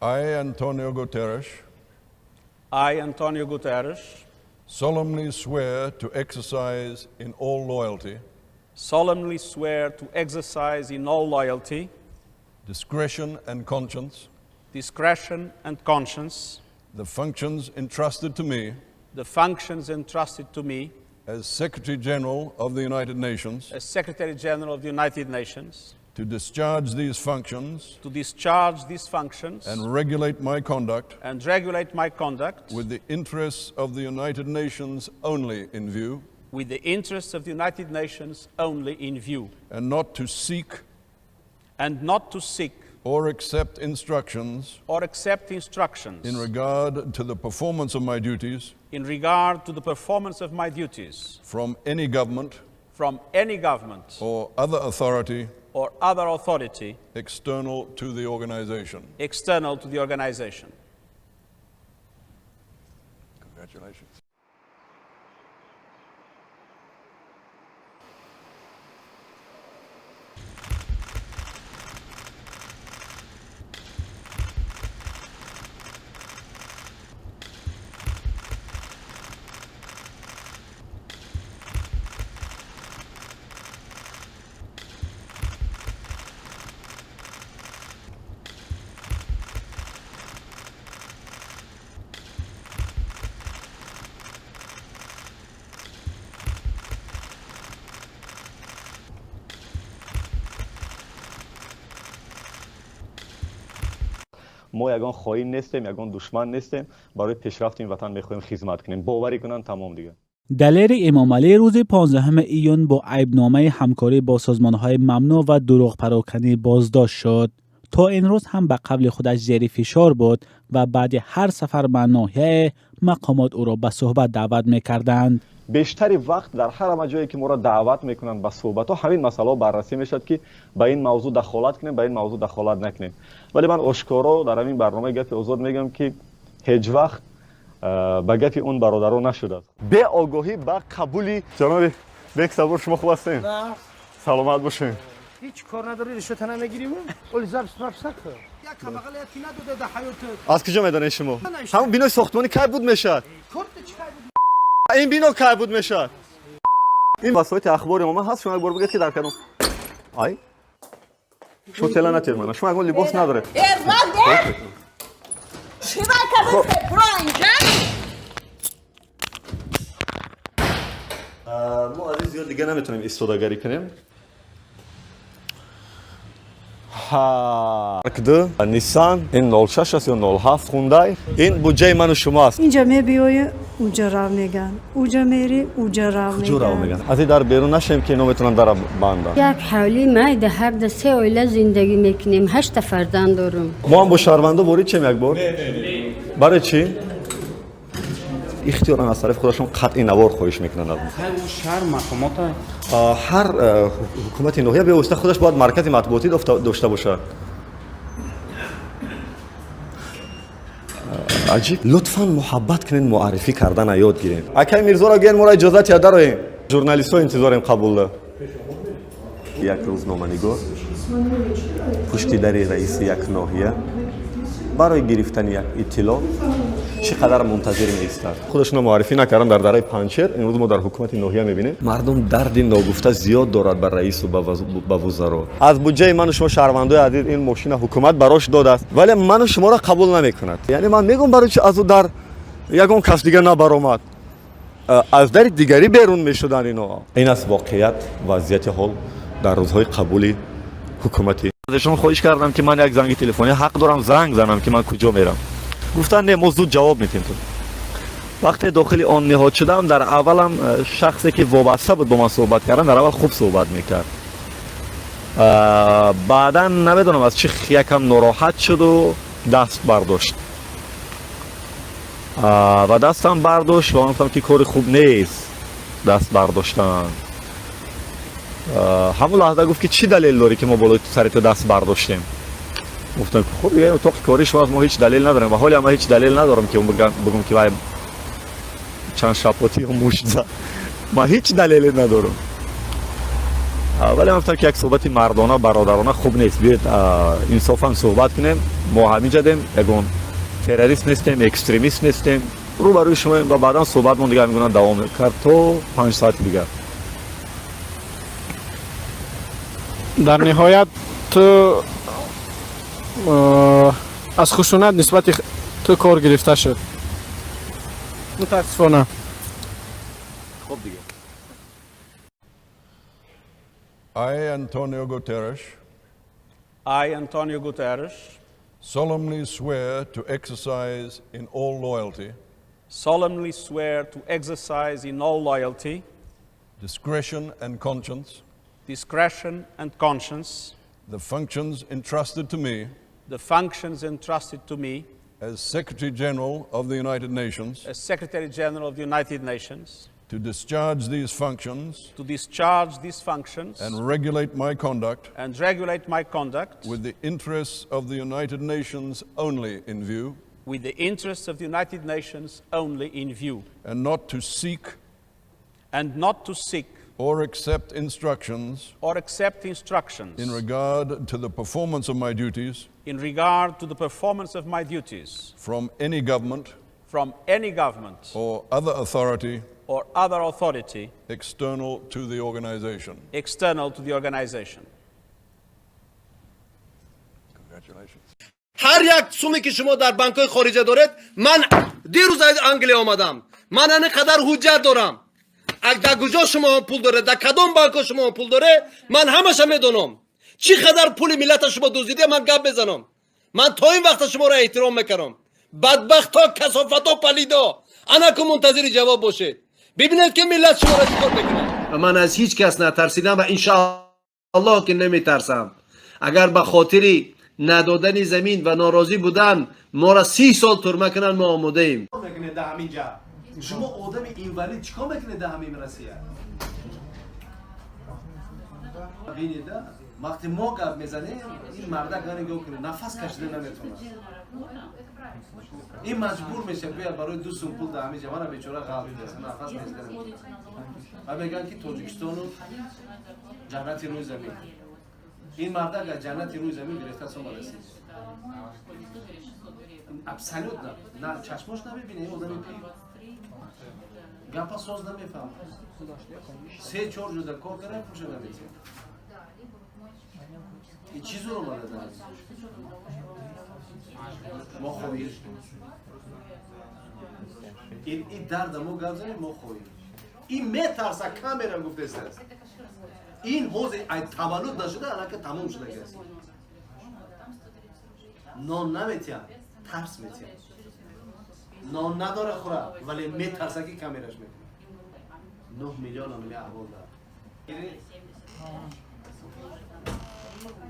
I, Antonio Guterres, I, Antonio Guterres, solemnly swear to exercise in all loyalty, solemnly swear to exercise in all loyalty, discretion and conscience, discretion and conscience, the functions entrusted to me, the functions entrusted to me as Secretary General of the United Nations, as Secretary General of the United Nations, to discharge these functions, to discharge these functions, and regulate my conduct, and regulate my conduct with the interests of the United Nations only in view, with the interests of the United Nations only in view, and not to seek, and not to seek or accept instructions, or accept instructions in regard to the performance of my duties, in regard to the performance of my duties, from any government, from any government, or other authority, or other authority external to the organization. External to the organization. Congratulations. Мо ягон хоин нестем, ягон душман нестем, барои пешрафти ин ватан мехоҳем хизмат кунем. Боварӣ кунанд, тамом дигар. Далери Эмомалӣ рӯзи 15 июн бо айбномаи ҳамкорӣ бо созмонҳои мамнӯъ ва дурӯғпароканӣ боздошт шуд. То ин рӯз ҳам ба қавли худаш зери фишор буд ва баъди ҳар сафар ба ноҳияе мақомот ӯро ба суҳбат даъват мекарданд. Бештари вақт дар ҳар ҳама ҷое ки моро даъват мекунанд ба суҳбатҳо, ҳамин масъалаҳо баррасӣ мешавад, ки ба ин мавзӯъ дахолат кунем, ба ин мавзӯъ дахолат накунем. Вале ман ошкоро дар ҳамин барномаи Гапи Озод мегӯям, ки ҳеҷ вақт ба гапи он бародаро нашудааст. Беогоҳӣ ба қабули ҷаноби Бек Сабур, шумо хуб ҳастем? Саломат бошем. Ҳеҷ кор надорӣ, ришвата намегирӣ? Оли запись мапис накун. Як камбағалият ки надода дар ҳаётат. Аз куҷо медонед шумо? Ҳамон бинои сохтмонӣ кай буд мешавад? Корта чӣ кай буд? Ин бино кай буд мешавад? Ин васоити ахбори омма ҳаст, шумо як бор бигӯед, ки дар кадом ай шумо тела натед мана, шумо ягон либос надоред. Чӣ кардед? Бро инҷа. Мо аз ин зиёд дига наметавонем истодагарӣ кунем. Ду Nissan, ин 06 аст ё 07 Hyundai. Ин буҷаи ману шумо аст. Инҷа мебиёӣ, уҷа рав меган, уҷа мери, уҷа рав. Куҷо рав меган? Аз ин дар берун нашем, ки ино метавонанд дара банданд. Як ҳавлӣ майда, ҳарда се оила зиндагӣ мекунем, ҳашта фарзанд дорум. Мо ҳам бо шаҳрвандо ворид шем як бор? Барои чӣ? Ихтиёран аз тарафи худашон қатъи навор хоҳиш мекунанд аз мо. Шаҳр мақомота. Ҳар ҳукумати ноҳия бевосита худаш бояд маркази матбуотӣ дошта бошад. Аҷиб, лутфан муҳаббат кунед, муаррифӣ кардана ёд гирем. Акай Мирзоро гӯен, моро иҷозат я дароем. Журналистҳо интизорем қабулда. Як рӯзноманигор пушти дари раиси як ноҳия барои гирифтани як иттилоъ чӣ қадар мунтазир меистад. Худашонро муаррифӣ накардам дар дараи Панҷшер. Имрӯз мо дар ҳукумати ноҳия мебинем, мардум дарди ногуфта зиёд дорад ба раису ба вузаро. Аз буҷаи ману шумо, шаҳрвандои азиз, ин мошина ҳукумат барош додааст, вале ману шуморо қабул намекунад. Яъне ман мегӯм, барои чи аз ӯ дар ягон кас дига набаромад, аз дари дигарӣ берун мешуданд ино. Ин аст воқеият, вазъияти ҳол дар рӯзҳои қабули ҳукумати. Аз эшон хоҳиш кардам, ки ман як занги телефонӣ ҳақ дорам, занг занам, ки ман куҷо мерам. Гуфтанд, не, мо зуд ҷавоб медиҳем. Ту вақте дохили он ниҳод шудам, дар аввалам шахсе ки вобаста буд бо ман суҳбат кардан, дар аввал хуб суҳбат мекард. Баъдан намедонам аз чӣ якам нороҳат шуду даст бардошт ва дастам бардошт ва ман гуфтам, ки кори хуб нест даст бардоштан. Ҳамон лаҳза гуфт, ки чӣ далел дорӣ, ки мо болои сари ту даст бардоштем? Гуфтам, хуб, утоқи кори шумо аст, мо ҳеҷ далел надорем ва ҳоле ман ҳеҷ далел надорам, ки бигӯм, ки вай чанд шапоти ё мушт зад. Ман ҳеҷ далеле надорам. Вале ман гуфтам, ки як суҳбати мардона, бародарона хуб нест. Биёед, инсофан суҳбат кунем. Мо ҳамин ҷадем, ягон террорист нестем, экстремист нестем, рӯ ба рӯи шумоем ва баъдан суҳбатмон дигар ҳамин гуна давом кард то 5 соати дигар. Дар ниҳоят ту аз хушунат нисбати ту кор гирифта шуд, мутаассифона. Хуб дигар. I, Antonio Guterres, I, Antonio Guterres, solemnly swear to exercise in all loyalty, solemnly swear to exercise in all loyalty, discretion, and conscience discretion, and conscience the functions entrusted to me the functions entrusted to me as Secretary General of the United Nations, as Secretary General of the United Nations, to discharge these functions to discharge these functions and regulate my conduct and regulate my conduct with the interests of the United Nations only in view, with the interests of the United Nations only in view, and not to seek and not to seek or accept instructions or accept instructions in regard to the performance of my duties in regard to the performance of my duties from any government from any government or other authority or other authority external to the organization. External to the organization. Congratulations. Ҳар як суме ки шумо дар банкҳои хориҷа доред, ман дирӯз аз Англия омадам, ман ани қадар ҳуҷҷат дорам. Дар куҷо шумо пул доред, дар кадом банкҳо шумо пул доре, ман ҳамаша медонам. Чӣ қадар пули миллата шумо дуздиде, ман гап мезанам. Ман то ин вақта шуморо эҳтиром мекунам. Бадбахто, касофато, палидо, анаку мунтазири ҷавоб бошед. Бибинед, ки миллат шуморо чӣ кор мекунад. Ман аз ҳеҷ кас натарсидам ва иншоаллоҳ, ки наметарсам. Агар ба хотири надодани замин ва норозӣ будан моро 30 сол турма кунанд, мо омодаем. Шумо одами инвалид чикор мекунед дар ҳамин Россия? Бинеда, вақте мо гап мезанем, ин мардак нигоҳ кунед, нафас кашида наметавонад. Ин маҷбур мешавад бия барои 2 сум пул дар ҳамин ҷавана бечора ғалт нафас кашида наметавонад. Ва мегӯянд, ки Тоҷикистону ҷаннати рӯи замин. Ин мардак аз ҷаннати рӯи замин гирифтааст, омадааст. Абсолютно на чашмош намебине, ин одами пир гапа соз намефаҳмад. Се чор ҷода кор карда, пулша наметиҳад. Ин чӣ зур омада дар мо хоҳиш? Ин дарда мо гап занем, мо хоҳем. Ин метарса, камера гуфтааст. Ин ҳозир ай таваллуд нашуда, аллака тамом шудагааст. Нон наметиҳад, тарс метиҳад. Нон надора хӯра, вале метарса, ки камераш мекунад. 9 миллион ами аҳвол дар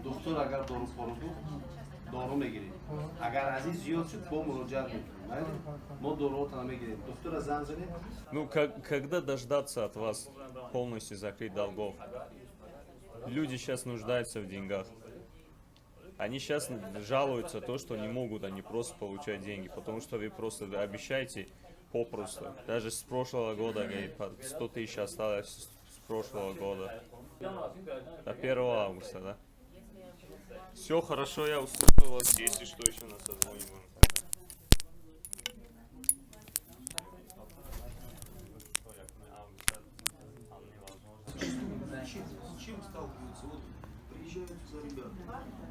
духтур. Агар дору пору дору мегирем, агар аз ин зиёд шуд, бо муроҷиат мекунем. Мо доруотана мегирем, духтура занг занем. Ну, когда дождаться от вас полностью закрыть долгов? Люди сейчас нуждаются в деньгах. Они сейчас жалуются то, что не могут они просто получать деньги, потому что вы просто обещаете попросту. Даже с прошлого года, говорит, по 100 тысяч осталось с прошлого года. До 1 августа, да? Все хорошо, я услышал вас. Если что, еще на созвоне будем. С чем сталкиваются? Вот приезжают сюда ребята.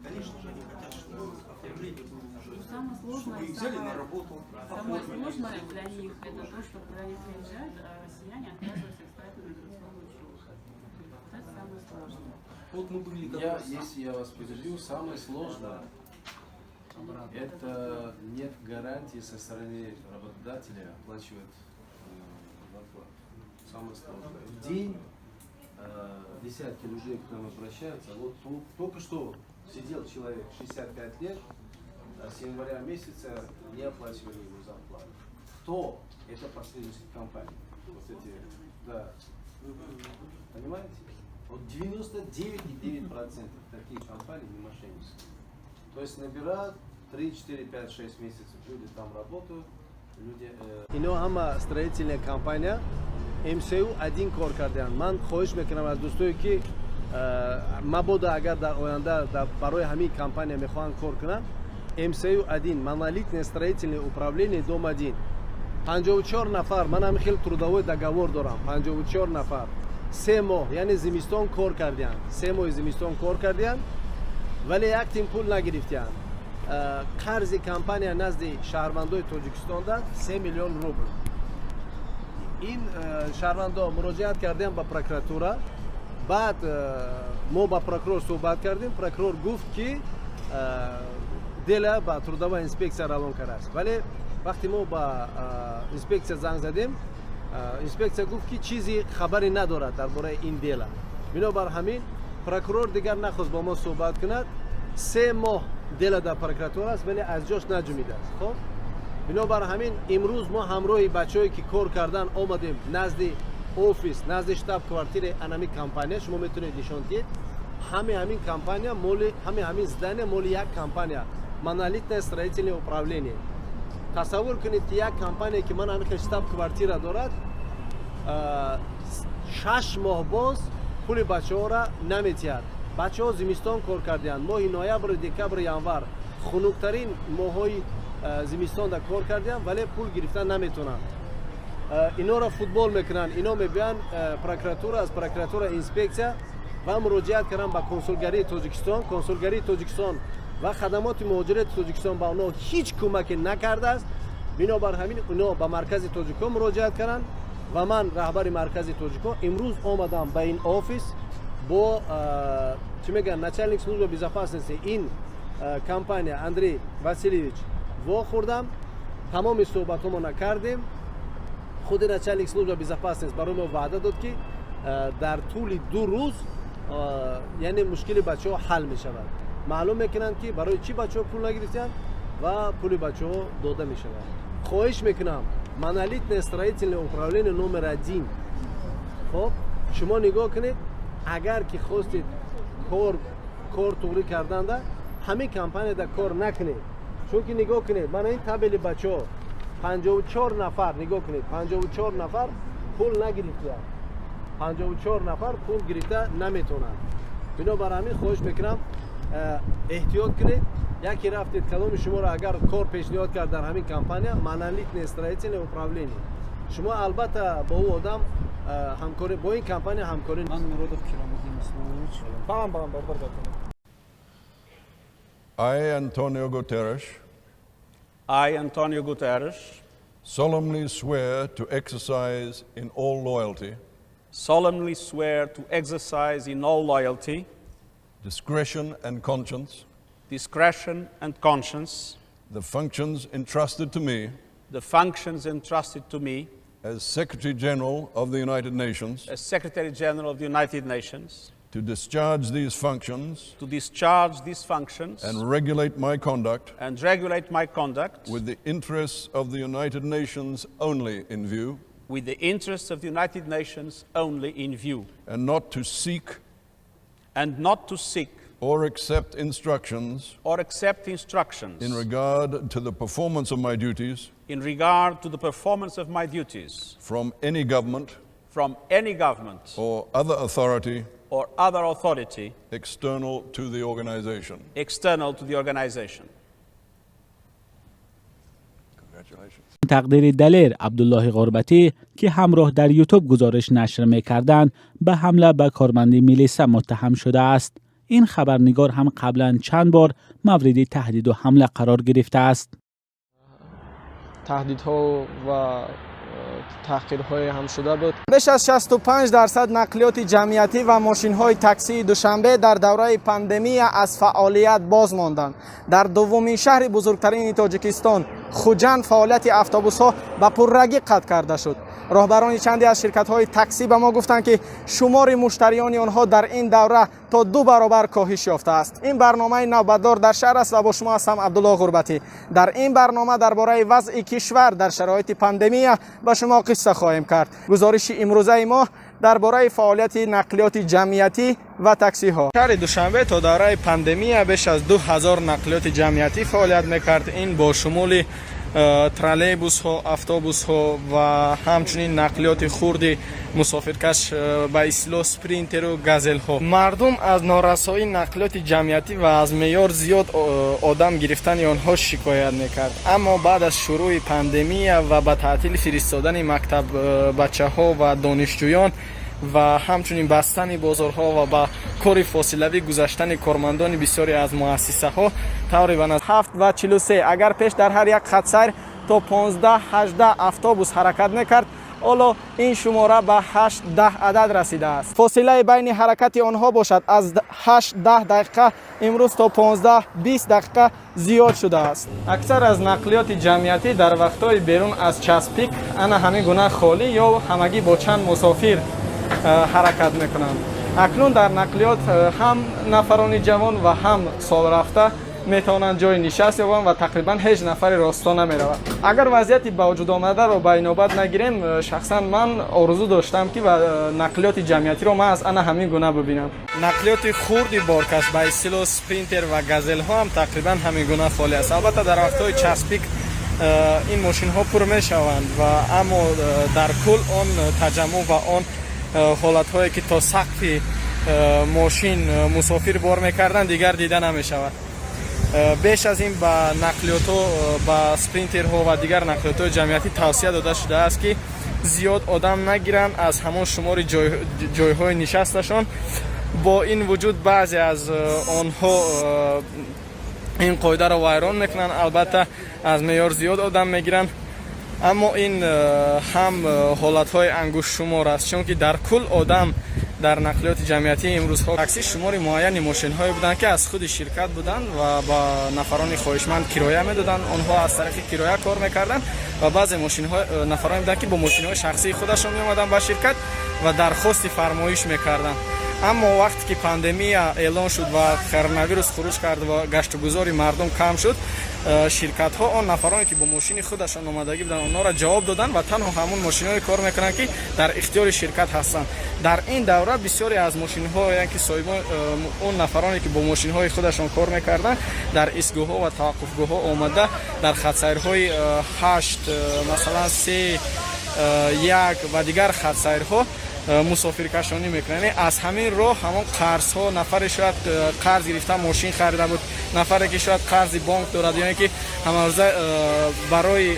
Конечно же, они хотят, чтобы оформление было уже. Самое сложное, Чтобы их взяли на работу, самое оформили. Сложное для них это то, что когда они приезжают, а россияне отказываются их ставить на миграционный учет. Вот это самое сложное. Вот мы были как Я, раз- если я вас перебью, самое сложное — это нет гарантии со стороны работодателя оплачивать зарплату. Самое сложное. В день десятки людей к нам обращаются. Вот тут только что сидел человек 65 лет, а с января месяца не оплачивали ему зарплату. Кто? Это посреднические компании. Вот эти, да. Понимаете? Вот 99,9% таких компаний не мошеннические. То есть набирают 3, 4, 5, 6 месяцев, люди там работают, люди. Ино ҳама строительная компания МСУ один кор карданд. Ман хоҳиш мекунам аз дӯстое, ки Мабодо агар дар оянда барои ҳамин компания мехоҳанд кор кунанд, МСУ 1, монолитное строительное управление, дом 1, 54 нафар. Ман ҳамин хел трудовой договор дорам. 54 нафар 3 моҳ, яъне зимистон кор кардиянд, 3 моҳи зимистон кор кардиянд, вале як тин пул нагирифтиянд. Қарзи компания назди шаҳрвандои Тоҷикистонда 3 миллион рубл. Ин шаҳрвандо муроҷиат кардем ба прокуратура. Баъд мо ба прокурор суҳбат кардем. Прокурор гуфт, ки дело ба трудовая инспекция равон кардааст. Вале вақте мо ба инспексия занг задем, инспексия гуфт, ки чизи хабаре надорад дар бораи ин дело. Бинобар ҳамин прокурор дигар нахост бо мо суҳбат кунад. 3 моҳ дело дар прокуратура аст, вале аз ҷош наҷумидааст. Хоб, бинобар ҳамин имрӯз мо ҳамроҳи бачаҳое, ки кор кардан, омадем назди офис, назди штаб квартираи анами компания. Шумо метавонед нишон диҳед, ҳами ҳамин компания моли, ҳами ҳамин здание моли як компания, монолитное строительное управление. Тасаввур кунед, ки як компания, ки ман ҳамин хел штаб квартира дорад, 6 моҳ боз пули бачаҳоро наметиҳад. Бачаҳо зимистон кор кардиянд, моҳи ноябр, декабр, январ, хунуктарин моҳҳои зимистонда кор кардиянд, вале пул гирифтан наметавонанд. Инора футбол мекунанд. Ино мебиёянд прокуратура, аз прокуратура инспексия ва муроҷиат карданд ба консулгарии Тоҷикистон. Консулгарии Тоҷикистон ва хадамоти муҳоҷирати Тоҷикистон ба онҳо ҳеҷ кӯмаке накардааст. Бинобар ҳамин ино ба Маркази тоҷикон муроҷиат карданд ва ман, раҳбари Маркази тоҷикон, имрӯз омадам ба ин офис, бо чӣ мегӯянд, начальник служба безопасности ин компания Андрей Васильевич вохӯрдам. Тамоми суҳбатҳомона кардем. Худи начальник служба безопасность барои мо ваъда дод, ки дар тӯли 2 рӯз, яъне мушкили бачаҳо ҳал мешавад, маълум мекунанд, ки барои чӣ бачаҳо пул нагирифтанд ва пули бачаҳо дода мешавад. Хоҳиш мекунам, монолитное строительное управление номер 1. Хоб, шумо нигоҳ кунед, агар ки хостед кор туғрӣ карданда, ҳамин компанияда кор накунед, чунки нигоҳ кунед, мана ин табели бачаҳо, 54 нафар. Нигоҳ кунед, 54 нафар пул нагирифтиянд, 54 нафар пул гирифта наметавонанд. Бинобар ҳамин хоҳиш мекунам, эҳтиёт кунед. Яке рафтед, каломи шуморо агар кор пешниҳод кард дар ҳамин компания монолитное строительное управление, шумо албатта бо ӯ одам ҳамкорӣ, бо ин компания ҳамкорӣ Ман Муродов Киромиддин Исломович. Бам бам барбар. I, Antonio Guterres, I, Antonio Guterres, solemnly swear to exercise in all loyalty, solemnly swear to exercise in all loyalty, discretion, and conscience discretion, and conscience the functions entrusted to me the functions entrusted to me as Secretary General of the United Nations, as Secretary General of the United Nations, to discharge these functions to discharge these functions and regulate my conduct and regulate my conduct with the interests of the United Nations only in view, with the interests of the United Nations only in view, and not to seek and not to seek or accept instructions or accept instructions in regard to the performance of my duties in regard to the performance of my duties from any government from any government or other authority or other authority external to the organization. External to the organization. Congratulations. Тақдири Далер Абдуллоҳи Ғурбатӣ, ки ҳамроҳ дар Ютуб гузориш нашр мекарданд, ба ҳамла ба корманди милиса муттаҳам шудааст. Ин хабарнигор ҳам қаблан чанд бор мавриди таҳдиду ҳамла қарор гирифтааст. Таҳдидҳо ва таҳқирҳое ҳам шуда буд. Беш аз 65% нақлиёти ҷамъиятӣ ва мошинҳои таксии Душанбе дар давраи пандемия аз фаъолият боз монданд. Дар дуввумин шаҳри бузургтарини Тоҷикистон, Хуҷанд, фаъолияти автобусҳо ба пуррагӣ қатъ карда шуд. Роҳбарони чанде аз ширкатҳои таксӣ ба мо гуфтанд, ки шумори муштариёни онҳо дар ин давра то ду баробар коҳиш ёфтааст. Ин барномаи Навбатдор дар шаҳр аст ва бо шумо ҳастам Абдулло Ғурбатӣ. Дар ин барнома дар бораи вазъи кишвар дар шароити пандемия ба шумо қисса хоҳем кард. Гузориши имрӯзаи мо дар бораи фаъолияти нақлиёти ҷамъиятӣ ва таксиҳо. Шаҳри Душанбе то давраи пандемия беш аз 2000 нақлиёти ҷамъиятӣ фаъолият мекард. Ин бо шумули Троллейбусҳо, автобусҳо ва ҳамчунин нақлиёти хурди мусофиркаш, ба истилоҳ спринтеру газелҳо. Мардум аз норасоии нақлиёти ҷамъиятӣ ва аз меъёр зиёд одам гирифтани онҳо шикоят мекард, аммо баъд аз шурӯъи пандемия ва ба таътил фиристодани мактаббачаҳо ва донишҷӯён ва ҳамчунин бастани бозорҳо ва ба кори фосилавӣ гузаштани кормандони бисёре аз муассисаҳо, тавре ба 7:43, агар пеш дар ҳар як хатсайр то 15-18 автобус ҳаракат мекард, ҳоло ин шумора ба 8-10 адад расидааст. Фосилаи байни ҳаракати онҳо бошад, аз 8-10 дақиқа имрӯз то 15-20 дақиқа зиёд шудааст. Аксар аз нақлиёти ҷамъиятӣ дар вақтҳои берун аз час пик ана ҳамин гуна холӣ ё ҳамагӣ бо чанд мусофир ҳаракат мекунанд. Акнун дар нақлиёт ҳам нафарони ҷавон ва ҳам солрафта метавонанд ҷои нишаст ёбанд ва тақрибан ҳеҷ нафаре росто намеравад. Агар вазъияти ба вуҷуд омадаро ба инобат нагирем, шахсан ман орзу доштам, ки нақлиёти ҷамъиятиро ман аз ана ҳамин гуна бибинам. Нақлиёти хурди боркаш, ба истилоҳ спринтер ва газелҳо ҳам тақрибан ҳамин гуна холӣ аст. Албатта, дар вақтҳои час пик ин мошинҳо пур мешаванд ва аммо дар кул он таҷаммӯъ ва он ҳолатҳое, ки то сақфи мошин мусофир бор мекарданд, дигар дида намешавад. Беш аз ин ба нақлиётҳо, ба спринтерҳо ва дигар нақлиётҳои ҷамъиятӣ тавсия дода шудааст, ки зиёд одам нагиранд аз ҳамон шумори ҷойҳои нишасташон. Бо ин вуҷуд, баъзе аз онҳо ин қоидаро вайрон мекунанд, албатта, аз меъёр зиёд одам мегиранд, аммо ин ҳам ҳолатҳои ангуштшумор аст, чунки дар кул одам дар нақлиёти ҷамъиятӣ имрӯзҳо такси шумори муайяни мошинҳое буданд, ки аз худи ширкат буданд ва ба нафарони хоҳишманд кироя медоданд. Онҳо аз тарафи кироя кор мекарданд ва баъзе мошинҳо нафароне буданд, ки бо мошинҳои шахсии худашон меомаданд ба ширкат ва дархости фармоиш мекарданд. Аммо вақте ки пандемия эълон шуд ва коронавирус хуруҷ кард ва гаштугузори мардум кам шуд, ширкатҳо он нафароне, ки бо мошини худашон омадагӣ буданд, онҳоро ҷавоб доданд ва танҳо ҳамон мошинҳое кор мекунанд, ки дар ихтиёри ширкат ҳастанд. Дар ин давра бисёре аз мошинҳо, ки соҳибон, он нафароне, ки бо мошинҳои худашон кор мекарданд, дар истгоҳҳо ва таваққуфгоҳҳо омада, дар хатсайрҳои 8, масалан, 3, 1 ва дигар хатсайрҳо мусофиркашонӣ мекунанд. Яъне аз ҳамин роҳ ҳамон қарзҳо, нафаре шояд қарз гирифта мошин харида буд, нафаре ки шояд қарзи бонк дорад ё ин ки ҳамарӯза барои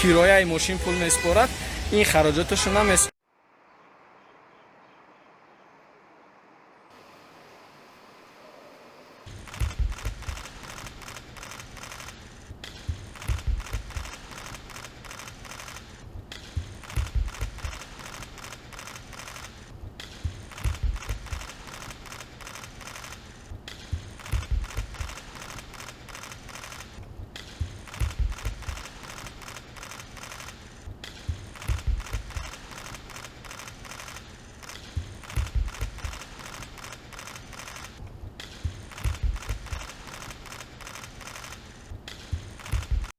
кирояи мошин пул месупорад, ин хароҷоташо намесупорад.